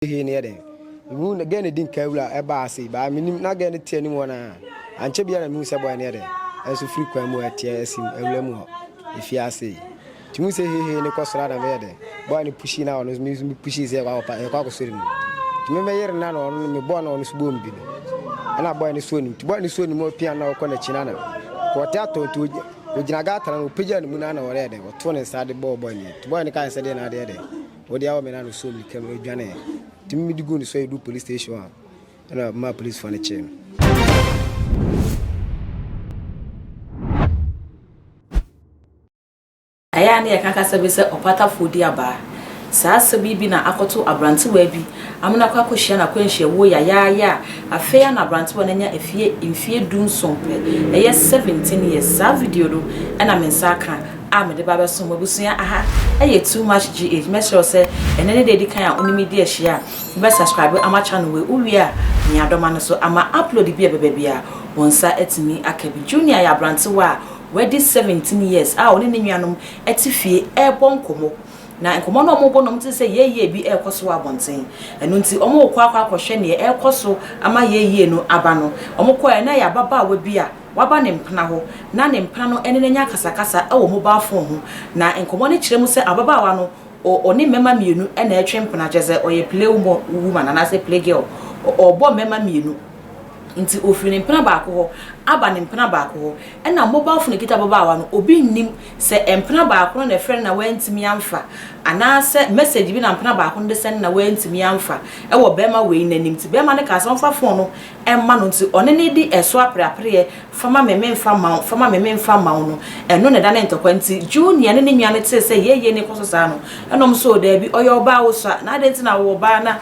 Hee no yɛ dɛn? Mehu na gɛɛ no di nka wura ɛbaa ase baa menim na gɛɛ no te anim hɔ no a ankyɛ biara na mehu sɛ bɔyɛ no yɛ dɛn ɛnso firi kwan mu ɛteɛ asi awura mu hɔ ɛfie ase nti mehu sɛ hehe no kɔ soro a na meyɛ dɛn bɔyɛ no pushi na ɔno me nso me pushi sɛ ɛkɔ akɔpa ɛkɔ akɔsɔre mu nti me mɛyere na na ɔno mebɔɔ na ɔno nso bɔɔ me bi no ɛna bɔyɛ no suo ne mu nti bɔyɛ no suo ne mu ɔpia na ɔkɔ n'akyi na na kɔɔte atɔ nti ɔgyina gata no ɔpagya ne mu na na ɔyɛ dɛn ɔto ne nsa de bɔɔ bɔyɛ no nti bɔyɛ no kae sɛ deɛ na adeɛ dɛn Wɔde awɔ me na no soo mirika mu dwaneeɛ. Nti me mede guu ne so a yɛduu police station a ɛna maa policefoɔ no kyee no. Ɛyɛ a na yɛka kasa bi sɛ ɔpatafoɔ di abaa. Saa asɛm yi bi na akɔto aberantewaa bi amena akɔ akɔhyia n'akwanhyiawuo yayaaya a afei ara na aberantewa no anya afie mfeɛ dunson pɛ, ɛyɛ 17 years. Saa video no na me nsa aka a mede ba abɛsom mo abusua aha ɛyɛ too much GH mɛsrɛ wo sɛ ɛnɛ ne da edi kan a wo ne me di ahyia a wobɛ subscribe ama channel wei wo wie a mia dɔma no so ama upload bi a ɛbɛba biara wo nsa atumi aka bi Junior yɛ abrantewa a wadi 17 years a ɔne ne nuanom ɛte fie ɛrebɔ nkɔmmɔ na nkɔmmɔ no a wɔrebɔ no wɔte sɛ yɛyie bi ɛrekɔ so wɔ abɔnten ɛno nti wɔrekɔ akɔ akɔhwɛ neɛ ɛrekɔ so ama yɛyie no aba no wɔkɔɛ na ɛyɛ ababaawa bi a Waba ne mpena hɔ, na ne mpena no ne no anya akasakasa wɔ mobile phone ho, na nkɔmmɔ no kyerɛ mu sɛ ababaawa no, ɔne mmarima mmienu na ɛretwe mpena, kyerɛ sɛ ɔyɛ play woman anaasɛ play girl, ɔrebɔ mmarima mmienu. Nti ɔfiri ne mpena baako hɔ aba ne mpena baako hɔ, ɛna mobile phone ɛkita ababaawa no, obi nnim sɛ mpena baako no na ɛfrɛ no na wantumi amfa, anaasɛ message bi na mpena baako no de sɛne na wantumi amfa wɔ barima wei n'anim. Nti barima no kaa sɛ ɔmfa phone no mma no nti ɔne no di ɛso apereapereɛ fa ma me memfa mma wo, fa ma me memfa mma wo no, ɛno na ɛdane ntɔkwa. Nti Junior ne ne nua no tee sɛ yei no rekɔ so saa no, ɛna wɔn sɛ o daabi, ɔyɛ ɔbaa wosua, na adɛn nti na wowɔ ɔbaa na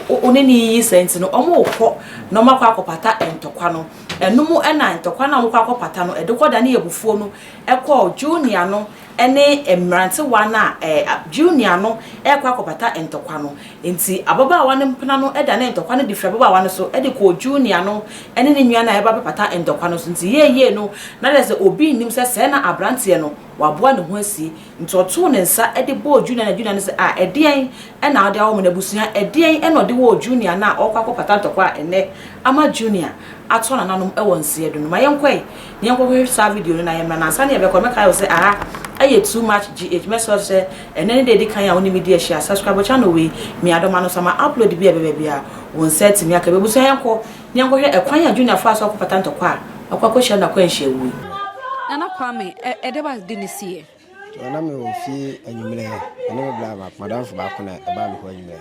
wo ne no yiyi saa nti no, wɔrekɔ na wɔakɔ akɔpata ntɔkwa no. Ɛno mu na ntɔkwa no a wɔkɔ akɔpata no, ɛde kɔdane abufuo no kɔɔ Junior no ne mmerantewa no a Junior no rekɔ akɔpata ntɔkwa no. Enti ababaawa no mpena no danee ntɔkwa no de firii ababaawa no so de kɔɔ Junior no ne ne nua no a ɛreba abɛpata ntɔkwa no so. Nti yieie no, na kyerɛ sɛ obi nnim sɛ sɛɛ na aberanteɛ no waboa ne ho asie. Nti ɔtoo ne nsa de bɔɔ Junior na Junior no sɛ, Ah, ɛdeɛn na wode awɔ me? Na abusua, ɛdeɛn na ɔde wɔɔ Junior no a ɔrekɔ akɔpata ntɔkwa a ɛnnɛ ama Junior atɔ nananom wɔ nseɛ do no? Ma yɛnkɔ ɛ na yɛnkɔhwɛ saa video no na yɛmmra. Na ansa na yɛbɛkɔ no, mɛkae wo sɛ aha yɛ Too Much GH. Mɛsrɛ wo sɛ Ɛnɛ ne da edi kan a wo ne me di ahyia. Subscribe channel wei, mia dɔm ano so ama upload bi a ɛbɛba biara wo nsa atumi aka bi. Abusua yɛnkɔ na yɛnkɔhwɛ ɛkwan a Junior faa so akɔpata ntɔkwa a wakɔ akɔhyia no n'akwanhyia wu yi. Nana Kwame, ɛdɛ ba de ne siiɛ? Nti na mewɔ fie anwummerɛ, me ne me bra baako, m'adamfo baako na ɛbaa me hɔ anwummerɛ,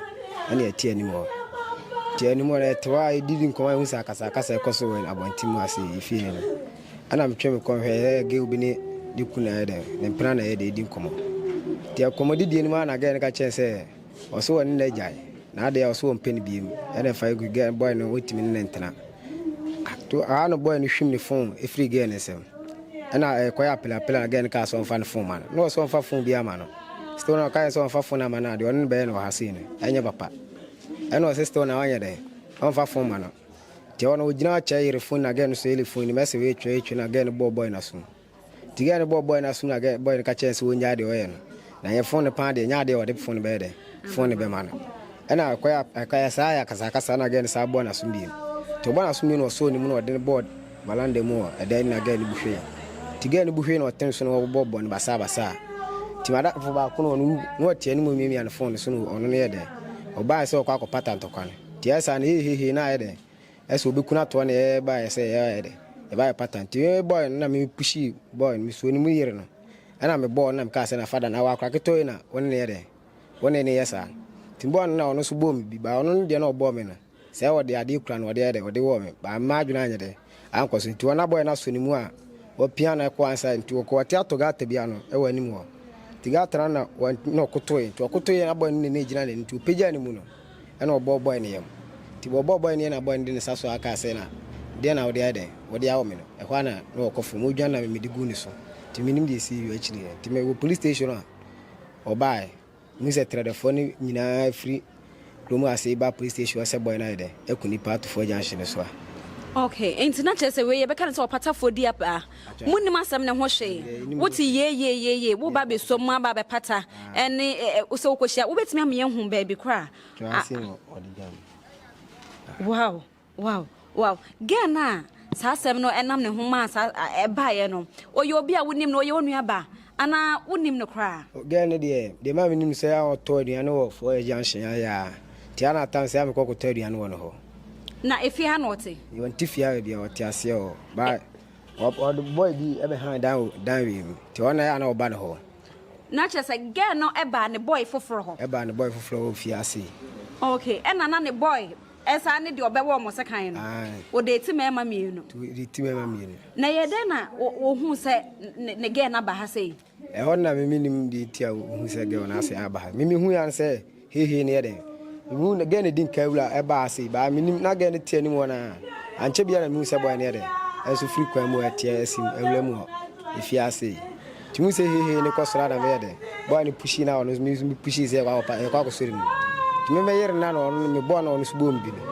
ɛna yɛte anim hɔ. Nti anim hɔ no yɛte hɔ a yɛdidi nkɔmmɔ a yɛhu sɛ akasakasa ɛkɔ so wɔ abɔnten mu ase yɛ fie no. Ɛna metwe me kɔn hwɛ sɛ girl bi ne ne kunu na ɛyɛ dɛn, ne mpena na ɛyɛ dɛn redi nkɔmmɔ. Nti nkɔmmɔdidie no mu ara na girl no ka kyerɛ no sɛ ɔse ɔne no agyae, na adeɛ a ɔse ɔmpɛ no biom, ɛna ɛfa gu girl boy no ɔntumi ne no ntena. To aha no boy no hwim ne phone ɛfiri girl no nsam. Ɛna ɛkɔyɛ apelapela na girl no kaa sɛ ɔmfa ne phone ma no. Na ɔse ɔmfa phone biara ma no. Still na ɔka sɛ ɔmfa phone ama no a deɛ ɔne no bɛyɛ no wɔ ha sei no ɛnyɛ papa. Ɛna ɔse still na ɔnyɛ dɛn ɔmfa phone ma no. Nti ɛhɔ no ogyina hɔ kyɛ yere fon na girl no so ele fon no mɛsɛ wei twe twe na girl no bɔɔ boy no asom. Nti girl no bɔɔ boy no asom na girl boy no ka kyerɛ no sɛ wɔngyae deɛ ɔyɛ no. Na yɛ fon no paa deɛ nyɛ adeɛ ɔde fon no bɛyɛ dɛ fon no bɛma no. Ɛna ɛkɔyɛ ɛkɔyɛ saa yɛ akasakasa na girl no saa bɔɔ n'asom bio. Nti ɔbɔ n'asom bio na ɔsɔɔ ne mu na ɔde no bɔɔ valanda mu wɔ ɛdan mu na girl no bu hwee. Nti girl no bu hwee na ɔtem so na wɔbobɔ bɔ no basaa basaa. Nti madamfo baako no ɔno na ɔte anim miamia ne fon no so na ɔno no yɛ dɛ ɔbaeɛ sɛ ɔkɔ akɔpata ntɔkwa no. Nti ayɛ saa no hehehe na ayɛ dɛn ɛsɛ obi kunu atoɔ na yɛbaeɛ sɛ yɛayɛ dɛn yɛbayɛ pata nti me boy no na me pushi boy no mesuo no mu yere no ɛna me bɔɔ no na mekaa sɛ na fada na awɔ akora ketewa yi na wo ne no yɛ dɛn wo ne no yɛ saa nti bɔɔ no na ɔno nso bɔɔ me bi ba ɔno no deɛ na ɔbɔɔ me no sɛ ɔde adeɛ kura no ɔde ayɛ dɛn ɔde wɔɔ me ba mma adwene anyɛ dɛn ankɔ so nti ɔna bɔɔ no asɔ ne mu a wapia no kɔ ansa nti ɔkɔ ɔte atɔ gata bi ano ɛwɔ anim hɔ nti gata no na na ɔkotoe nti ɔkotoe na bɔɔ no ne ne gyina n'anim nti ɔpagyaa ne mu no Ɛna ɔbɔɔ bɔe no yam. Nti wɔbɔɔ bɔe no yam na bɔe no de ne nsa sɔɔ kaa sɛ, Na deɛn na wode ayɛ dɛn? Wode awɔ me no. Ɛhɔ ara na na ɔkɔ fam. Ɔdwane na me mede guu ne so. Nti mennim deɛ ɛsii wɔ akyiri no. Nti mewɔ police station a ɔbaeɛ. Mehu sɛ trɛdɛfoɔ no nyinaa firi kurom ase ba police station hɔ sɛ bɔe no ayɛ dɛn? Aku nipa ato Four Junction no so a. Okay, nti na kyerɛ sɛ wei yɛbɛka no sɛ ɔpatafoɔ di abaa. Monim asɛm ne ho hwee. Wote yee woba bɛsɔ mu aba bɛpata ɛne sɛ wokɔhyia wobɛtumi ama yɛahu baabi koraa. Wow. Girl no a saa asɛm no ɛnam ne ho maa saa ɛbaeɛ no, ɔyɛ obi a wonim no, ɔyɛ wo nua anaa wonim no koraa? Girl no deɛ maa menim sɛ ɔtɔ aduane wɔ Four Junction ayɛ a, nti ana atam sɛ mekɔ kɔtɔ aduane wɔ no hɔ. Na efie ha na ɔte? Ɔnte fie ha baabi a ɔte aseɛ hɔ. Ba ɔde boy bi ɛbɛhan dan dan wei mu. Nti ɔno ɛyɛ a na ɔba ne hɔ. Na kyerɛ sɛ girl no ɛbaa ne boy foforɔ hɔ? Ɛbaa ne boy foforɔ wɔ fie ase. Okay, ɛna na ne boy ɛsaa ne deɛ ɔbɛwɔ ɔmo sekan no? Ɔde eti mmarima mmienu? Ɔde ti mmarima mmienu. Na yɛ dɛn na ohun sɛ ne girl no aba ha sei? Ɛhɔ na mimi nim deɛ ti a ohun sɛ girl no ase aba ha. Mimi hu yan sɛ hehe ne yɛ dɛn. Mehu girl no di nka wura ɛba ase baa menim na girl no te anim hɔ na ankyɛ biara na mehu sɛ boy no yɛ dɛn. Ɛnso firi kwan mu ɛteɛ asi awura mu hɔ efie ase. Nti hu sɛ hehe ne kɔ soro ana meyɛ dɛn. Boy no pushi na ɔno nso me pushi sɛ ɛkɔ akɔsɔre mu. Nti me mɛyere na ɔno me bɔɔ na ɔno nso bɔɔ me bi no.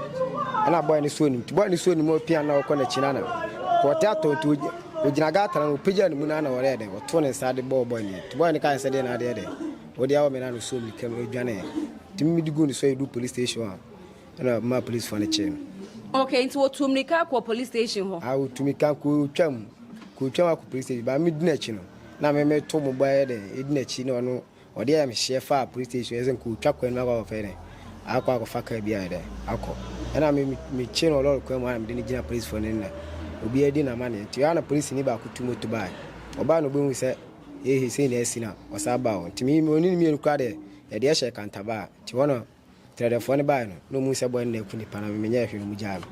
Ɛna boy no suo ne mu. Nti boy no suo ne mu ɔpia na ɔkɔ n'akyi na na kɔɔte atɔ nti ogyina gutter no ɔpagya ne mu na na ɔyɛ dɛn ɔto ne nsa de bɔɔ boy no. Nti boy no kaa sɛ deɛ na adeɛ dɛn ɔde awɔ me na no suo mirika mu odwane. Nti me de gu ne so yɛdu police station a ɛna ma police foɔ no kyee no. Okay, nti wɔtu mmirika kɔ police station hɔ? A wɔtu mmirika kɔtwam kɔtwam akɔ police station. Baa me di n'akyi no na me me to mo bɔ yɛ dɛn ɛdi n'akyi na ɔno ɔde ayɛ me hyeɛ faa police station ɛsɛ nkɔtwa kwan mu akɔ akɔfɛ dɛn akɔ akɔfa kaa bi ayɛ dɛn akɔ. Ɛna me me kye no lɔre kwan mu a na mede no gyina police foɔ no na obi adi n'amanneɛ. Nti ɛa na police ni baako tu moto baa. Ɔbaa na ɔbɛhu sɛ ehe sei na asi na ɔsa baa hɔ. Nti me ɔne ne mmienu koraa deɛ yɛde ɛhyɛ kantaba a nti hɔ no trɛdɛfoɔ no baeɛ no na ɔmu sɛ boy no na aku nipa na menyɛ hwee no mu gyaa no.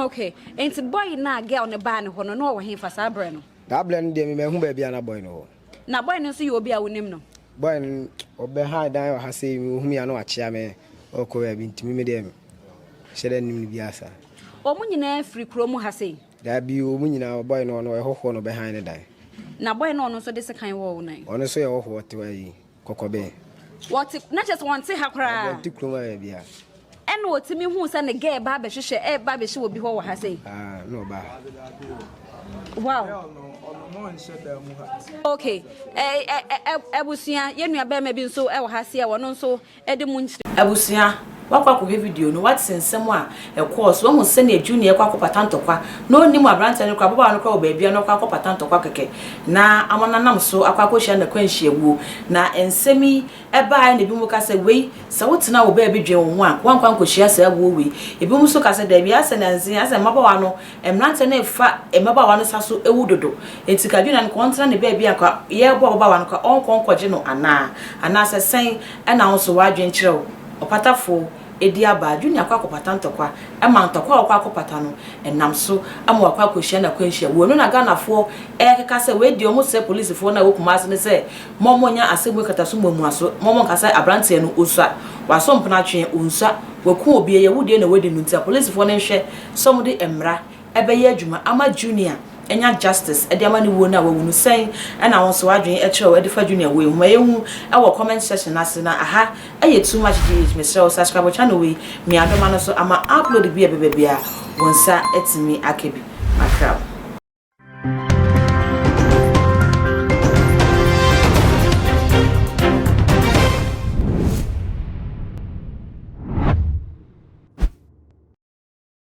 Okay, nti boy na girl no baa ne hɔ no na ɔwɔ hefa saa berɛ no? Saa berɛ no deɛ memahu baabi a na boy no wɔ. Na boy no nso yɛ obi a wonim no? Boy no ɔbɛha dan wɔ ha sɛ ohu me a na wakyea me ɔkɔ baabi nti me deɛ hyɛ dɛ nim no bi asa. Ɔmo nyinaa firi kurom ha sei? Daabi, ɔmo nyinaa boy no ɔno ɛhɔhoɔ no ɔbɛhan ne dan. Na boy no ɔno nso de sekan wɔ wo nan? Ɔno nso yɛ hɔhoɔ te hɔ yi kɔkɔbɛn. Wɔte na kyerɛ sɛ wɔnte ha koraa? Wɔnte kurom ha baabi a. Ɛna ɔtumi hu sɛ ne girl ba abɛhwehwɛ ɛba abɛhyɛ wɔ bi hɔ wɔ ha sei? Ah, na ɔba. Wow. Okay. Abusua, yɛn nua bɛrima bi nso ɛwɔ ha sei a wɔno nso ɛde mu nkyerɛ. Abusua, wakɔ akɔhwɛ video no, wate nsɛm a ɛkɔɔ so, wahu sɛnea Junior kɔ akɔpata ntɔkwa na ɔnnim aberanteɛ no koraa, ababaawa no koraa wɔ baabi a na ɔkɔ akɔpata ntɔkwa kɛkɛ na ama nanam so akɔ akɔhyia n'akwanhyiawuo. Na nsɛm yi ɛbaeɛ na ebinom ka sɛ wei sɛ wotena wo baabi dwen wo ho a wankɔ ankɔhyia saa wuo wei. Ebinom nso ka sɛ daabi, asɛ nanse asɛ mmabaawa no mmeranteɛ no ɛfa mmabaawa no sa so ewu dodo. Nti ka Junior no ka ɔntena ne baabi a nka yɛrebɔ ababaawa no ka ɔnkɔ nkɔgye no anaa anaasɛ sɛn ɛna wo nso w'adwen kyerɛ wo. Ɔpatafoɔ edi aba Junior akɔ akɔpata ntɔkwa ɛma ntɔkwa a ɔkɔ akɔpata no ɛnam so ama wakɔ akɔhyia n'akwanhyia wuo no. Na Ghanafoɔ ɛkeka sɛ wei deɛ ɔmo sɛ polisifoɔ no a ɛwɔ Kumase no sɛ mo ɔmo nya asɛm wei kata so muamua so mo ɔmo nka sɛ aberanteɛ no osua waso mpena atwe onsua waku obi ɛyɛ wudie na wadi no. Nti apolisifoɔ no nhwɛ sɛ ɔmo de mmara ɛbɛyɛ adwuma ama Junior anya justice ɛde ama ne wuo no a wawu no. Sɛn ɛna wɔn nso wadwene ɛkyerɛw ɛde fa Junior wuo yi ho? Ɛyɛ ɛwɔ comment section ase. Na aha ɛyɛ Too Much GH. Mesrɛ wo, subscribe channel wei, miadoma no so ama upload bi a ɛbɛba bi a wɔn nsa atumi aka bi.